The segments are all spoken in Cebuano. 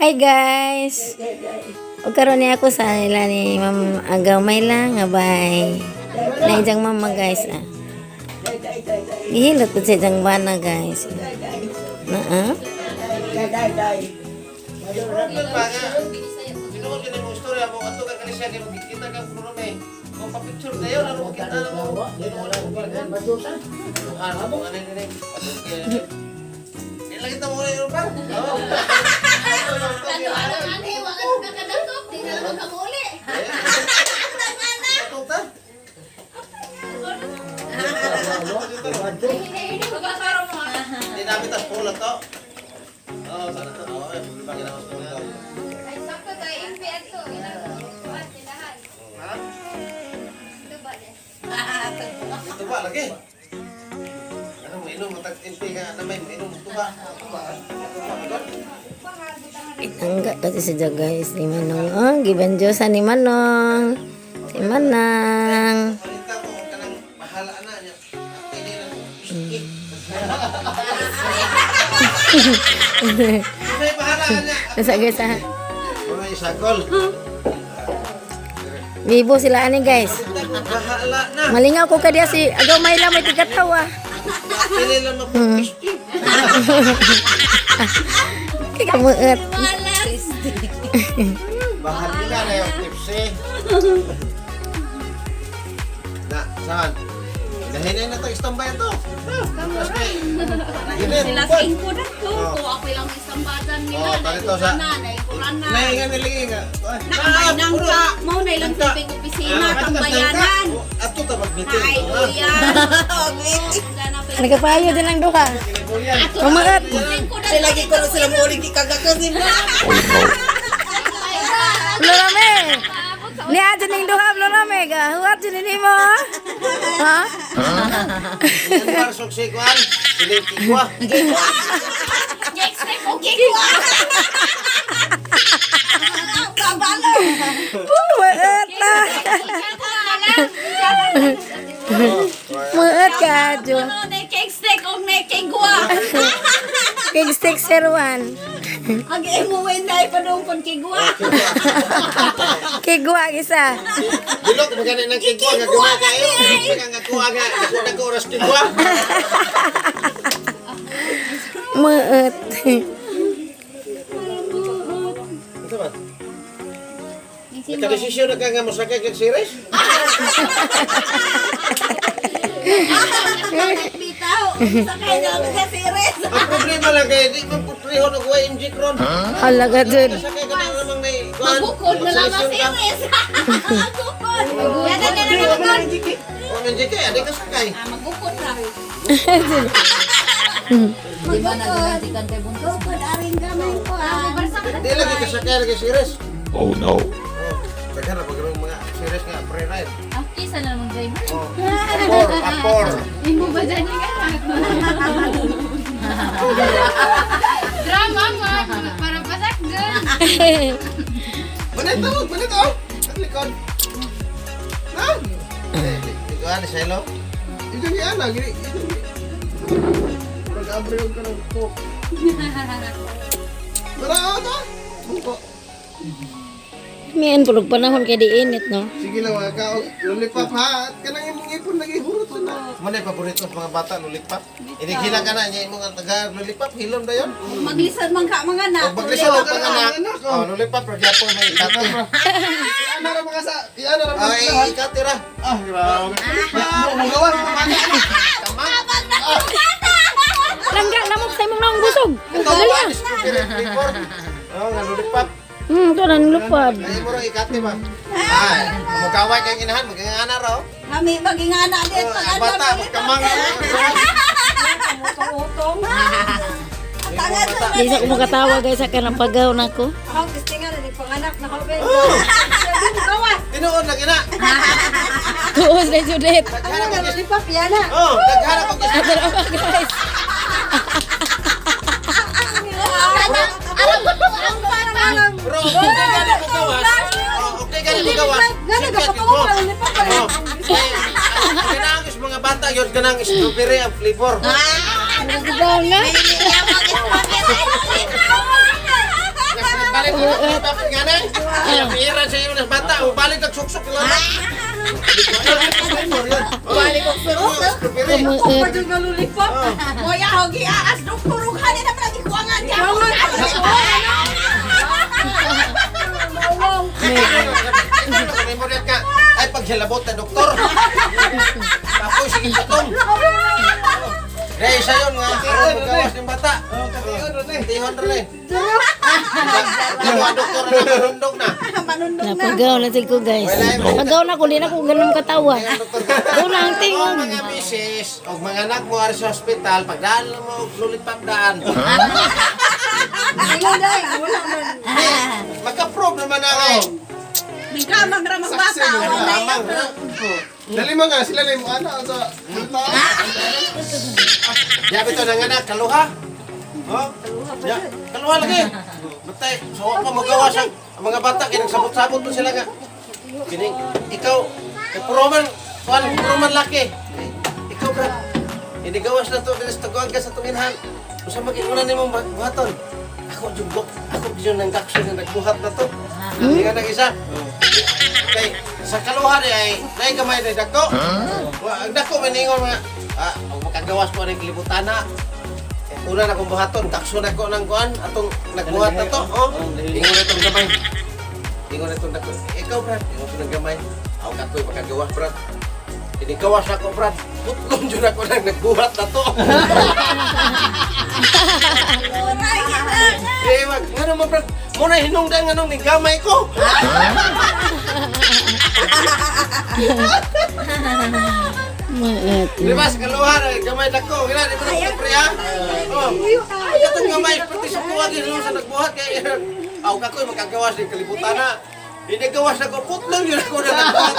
Hi guys. O karon ni ako sa nila ni Ma'am Agaw may lang nga bay. Naijang mama guys ah. Gihilot po sa ijang bana guys. Na ah. Tinuod yun ang istorya mo ato ka siya kay magkita ka kuno may kung pa-picture tayo na mo kita na mo. Tinuod ang barkan. Ano mo ano ni. Di lang kita mo na par. Ano, ano, ano, wala ka kakadakop, di na lang kamuli. Tuta. Di namin tas pulo to. Oh, sana to. Oh, eh, problema kita mas pulo to. Ay, sakto tayo, impi ato. Ilang kuwan, tindahan. Ha? Ito ba niya? Ito ba lagi? Ano mo inom tag impi ka na may inom tuba. Tuba. Tuba. Itangga kasi siya guys ni Manong. Oh, gibanjosa ni Manong. Si Manang. Balita ko kanang bahala na niya. Pili na. May bahala niya. Nasa guys ah. Mga isagol. Bibo sila ani guys. Bahala na. Malingaw ko kadiya si Agaw may lang may tigatawa. Pili lang mapupisti. Kay kamuot. Bahala na yung tipsy. Na, saan? Dahinay na to, istambay to. Sila singko na to. Kung ako lang istambadan nila. Oh, tarito sa- Naikuran na. Naingan nilingi nga. Nakambay nang ka. Mao na ilang tubig opisina, tambayanan. Ato ta mag-meeting. Ay, luyan. Nagapayo din ang duha. Kamuot. Sila lagi ko Sila mo ulit kagakasin mo. Lorame. Ni ato ning duha Lorame ga. Huwat jud ni mo. Ha? Yan par suksikuan. Siling kikwa. Next step, okay ko. Muot na. Muot ka adyo. Cake stick o may kigwa. King stick 01. Ang imo wenday pa doon kon kigwa. Kigwa isa. Bilok magani ng kikwa nga gawa kayo. Nga nga kuha nga dako na oras kikwa. Muot. Ito ba? Nagka-desisyon na ka nga mosakay kag series? Bitaw, sakay na ako sa series. Ang problema lang kay di man putriho og YMG kron. Hala ka jud. Sakay ka na namang nay kuan. Magukod na lang ang series. Magukod. Yan na na na O MG kay adi ka sakay. Magukod ra. Magukod. Magukod aring gamay ko ah. Di lagi ka sakay lagi series. Oh no. Oh, daghan na pag mga series nga pre-ride. Ah, kisa na namang driver. Oh, apor, apor. Imo ba dyan yung anak? Drama man! Para pasakgan! Manit tawag, manit oh. Ang likod. Na? Eh, di ko ani selo. Ito ni Ana, gini, ito ni. Pag-abre yung kanang coke. Wala ako to. Bungko. Mian pulog panahon kay di init no. Sige lang mga kaog. Lollipop ha. At kanang imong ipon lagi hurot na. Mo na paborito sa mga bata lollipop. Ini ka na niya imong taga lollipop hilom dayon. Maglisod man ka mga anak. Og maglisod ang mga anak. Oh, lollipop ra gyapon may ikati. Iana ra mga sa. Iana ra mga Ay, sa. ikati ra. Ah, grabe. Mo gawas mga Langga lamok sa imong naong busog. Ito ang strawberry flavor. Oh, nga lollipop. To na lupad. Ay mo ra ikati ba. Ay, magkaway kay inahan, magingana ra. oh. Kami magingana din Oh, pag ang bata magkamang. Utong-utong. Tanga sa Di sa ko makatawa guys sa kanang pagaw nako. Ako, gusto nga na, panganak na ako. gawas. Tinuod lagi na. Tuos na jud. Daghan ako Lollipop, yana. Oh, daghan ako Ato na ba guys. Alam ko ang bata. Bro, okay gani mo gawas. Oh, okay gani mo gawas. Gani, kapatungo pa, lollipop pa. Oh. Kanang is mga bata yun kanang strawberry ang flavor. Nagdaw na. Balik Buot. Dapat nga na. Ay, pira sa iyo ng bata. O balik nagsuksok lang. Balik og surok. Kamuot. Pag nga lollipop. Moya hogi aas doktor ug hani na pala gikuangan niya. Ka. Ay, pagsilabot na doktor. Tapos, sige patong. Dahil isa yun nga. Aron magawas ng bata. Katihon rin eh. Dalawa doktor na manundog na. Manundog na. Napagaw na ko guys. Pagaw na ko, di na ko ganun katawa. Doon na ang tingog. Ang mga misis, o mga anak mo ari sa ospital, pagdaan lang mo, lollipop daan. Ingon dai, wala man. Eh, Magka-prove naman na kayo. Ningkamang ra magbata. Success, Wala na Amang, Dali mo nga sila na yung ana sa tao. Yabi to nang anak, kaluha. Oh? Ya, kaluha lagi. Batay, so pa magawa sa ang mga bata kay nagsabot-sabot to sila nga. Kining ikaw kay puro man kuan puro man laki. Eh, ikaw bro. Inigawas na to diri sa taguan ka sa tunginhan. Usa maginguna nimong buhaton? Ako jud ako jud nang gakso nga nagbuhat na to. Hindi ka nang isa. Kay sa kaluha di ay naay gamay na dako. Wa ang dako maningon mga ang makagawas mo ning kilibutana. Una na kong buhaton, kakso na ko ng kuan, atong nagbuhat na to. Oh, ingon na itong gamay. Ingon na itong dako. Ikaw, Brad, ingon ko ng gamay. Ako kako'y makagawas, Brad. Inigawas ako, Brad. Putlon dyan ako nang nagbuhat na to. Eh, wag, nga naman, Brad. Muna hinungdan nga nung gamay ko. Maat. Di ba, sa kaluhan, ay, gamay dako. Gina, di ba nang pre, ha? Oh. Katong gamay, pati sa kuwag, yun sa nagbuhat. Kaya, ako kako'y makagawas ng kalibutan na. Inigawas ako, putlon yun ako na nagbuhat.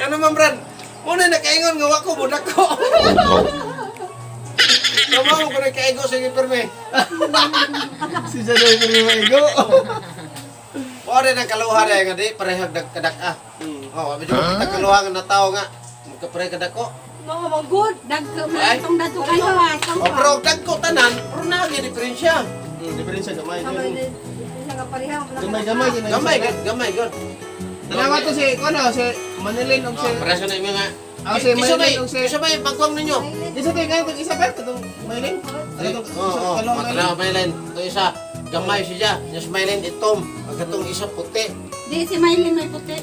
Ano man, Brad? Muna nakaingon nga wako, budak ko. Tama mo ko nagkaigo sa perme. Si Jadoy pero maigo. Wala ang kaluha na nga di, parehag nagkadak-ah. Oh, medyo kita kaluha nga na tao nga. Magkapareha kadako. Mga magod. Dagko Ay. man tong dato kayo. Oh, pero dagko tanan, pero na diferensya. Diferensya gamay. Kamay din. Nga pareha. Gamay gamay gamay. Gamay, gud, gamay, gud. Tanawa to si kuno si Manilin og si Oh, pareho na yung mga. Ah, si Isa may, Maylin og si isa may pagkwang ninyo. Isa to yung itong isa pa katong Maylin. Ano tong Oo, oh, kalong Maylin? matanaw Maylin. Ito isa, gamay siya. Yes, Maylin itom. Ang katong isa puti. Di si Maylin may puti.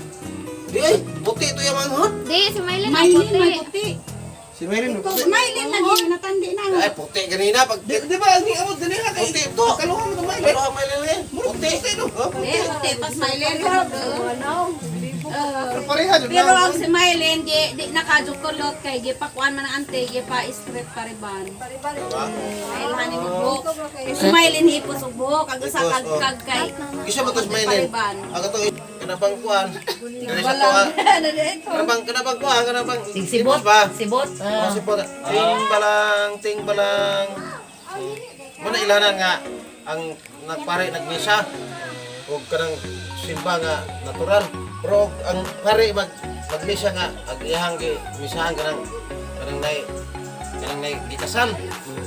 Di ay, puti ito yung manghot. Di, si Mylene ang Maylin puti. may puti. Si Maylin. Si Maylin lagi natandi na. Ay, puti kanina. Pag Di ba ang abot dili ka kay Puti to. Kaluha mo to Maylin. Pero ang Maylin eh, puti. Oh, puti. Eh, puti pas Maylin. Pero pareha jud Pero na. ang si Maylin di di nakajukulot kay gipakuan man ang ante gipa script pariban. Kailangan ni buhok. Si Maylin hipos og buhok kag usa kag kag kay. Isa ba to si Maylin? Pariban. Ang katong kanabang kuan. Dili sa tuwa. Kanabang kanabang kuan, kanabang Sibot. ba? Sibot. Oh, sibot. Ting balang, ting balang. Muna ilanan nga ang nagpare nagmisa og kanang simba nga natural. Pero og ang pare mag magmisa nga ag iyahang gi misahan kanang kanang nay gikasal.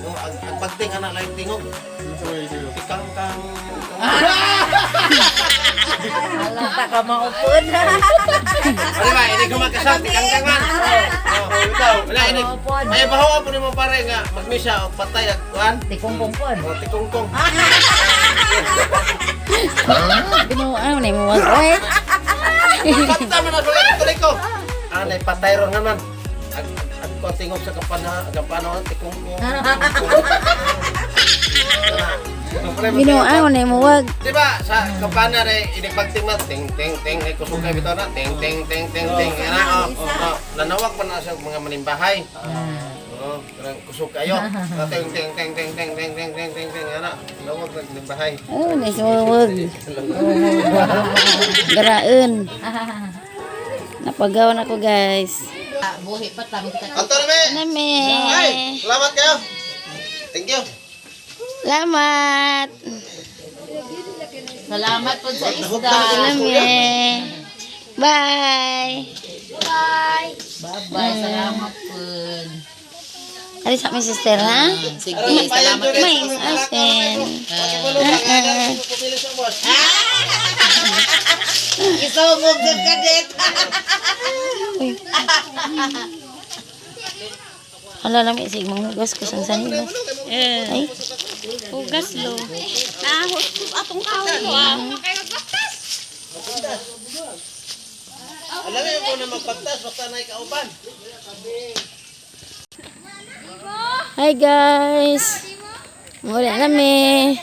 No, ang pagting ana lay tingog. Ikang kang Alata ka maupod. Ano ba, ini kumakasal, ikang kang man. Oh, ikaw, wala ini. May bahawa po nimo pare nga magmisa og patay ag kuan. Tikong-kong. O tikungkong. Binuang na mo wag. Oy. Panta man ang sulat tuloy ko. Anay patay ron naman. Ag ag ko tingog sa kampana, kampana tikungkong. Binuang na mo wag. Di ba sa kampana re inipagtingman ting ting ting ay kusog kay bitaw na ting ting ting ting ting ana oh, oh, nanawag pa na siya og mga manimbahay. Oh, kanang kusog kayo. Ah, ting ting ting ting ting ting ting ting ting ting ana. Nawag nag manimbahay. Oh, na wag. Garaon. Napagaw na ko guys. Buhi pa tamo kita. Anto na me. Nami. Ay, salamat kayo. Thank you. Salamat. Salamat po sa isda. Nami. Bye. Bye-bye. Salamat po. Ari sa aming sister, ha? Sige, salamat. May asin. Pumili sa boss. Isungog ka kadet. Uy. Hala lami sig manghugas ko sang sanilas. Ay, Hugas lo. Nahos atong kaon ko ah. Alam mo ko na magpagtas basta na ikauban. Hi guys. Muli na mi.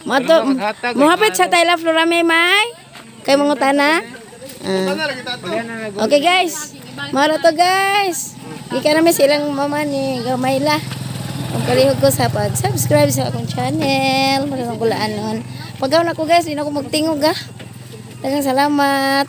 Mato, muhapit sa Tayla Flora may may. Kay mangutana. Ah. Okay guys. Mara to guys. Gika namin silang mama ni Gamayla. Kung kalihog ko sa pag-subscribe sa akong channel. Maraming kulaan nun. Pagkaw na ko guys, hindi na ako magtingog ah. Daghang salamat.